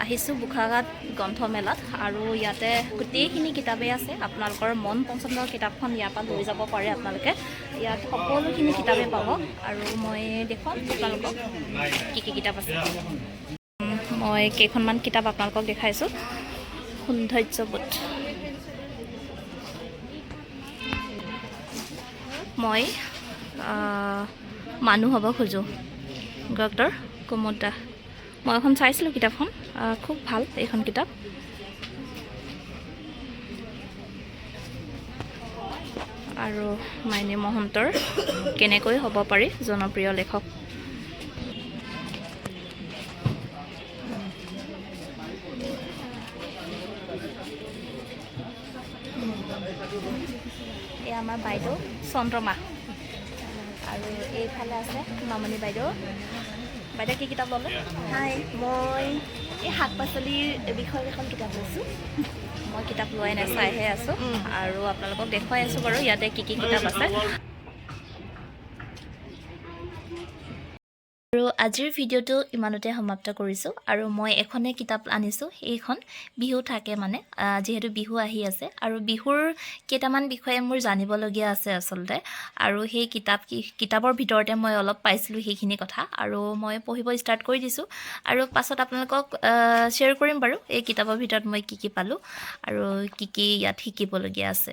আহিছোঁ বোকাখাত গ্ৰন্থমেলাত আৰু ইয়াতে গোটেইখিনি কিতাপেই আছে। আপোনালোকৰ মন পচন্দৰ কিতাপখন ইয়াৰ পৰা লৈ যাব পাৰে। আপোনালোকে ইয়াত সকলোখিনি কিতাপেই পাব আৰু মই দেখুৱাম আপোনালোকক কি কি কিতাপ আছে। মই কেইখনমান কিতাপ আপোনালোকক দেখাইছোঁ। সৌন্দৰ্যবোধ, মই মানুহ হ'ব খোজোঁ, ডক্টৰ কুমুদ দাস। মই এখন চাইছিলোঁ কিতাপখন, খুব ভাল এইখন কিতাপ। আৰু মাইনী মহন্তৰ কেনেকৈ হ'ব পাৰি জনপ্ৰিয় লেখক। এয়া আমাৰ বাইদেউ চন্দ্ৰমা আৰু এইফালে আছে মামণি বাইদেউ। বাইদেউ, কি কিতাপ ল'লে? হাই, মই এই শাক পাচলিৰ বিষয়ত এখন কিতাপ লৈছোঁ। মই কিতাপ লোৱাই নাই, চাইহে আছোঁ আৰু আপোনালোকক দেখুৱাই আছোঁ বাৰু ইয়াতে কি কি কিতাপ আছে। আৰু আজিৰ ভিডিঅ'টো ইমানতে সমাপ্ত কৰিছোঁ। আৰু মই এখনেই কিতাপ আনিছোঁ, এইখন বিহু থাকে মানে, যিহেতু বিহু আহি আছে আৰু বিহুৰ কেইটামান বিষয়ে মোৰ জানিবলগীয়া আছে আচলতে। আৰু সেই কিতাপৰ ভিতৰতে মই অলপ পাইছিলোঁ সেইখিনি কথা আৰু মই পঢ়িব ষ্টাৰ্ট কৰি দিছোঁ আৰু পাছত আপোনালোকক শ্বেয়াৰ কৰিম বাৰু এই কিতাপৰ ভিতৰত মই কি কি পালোঁ আৰু কি কি ইয়াত শিকিবলগীয়া আছে।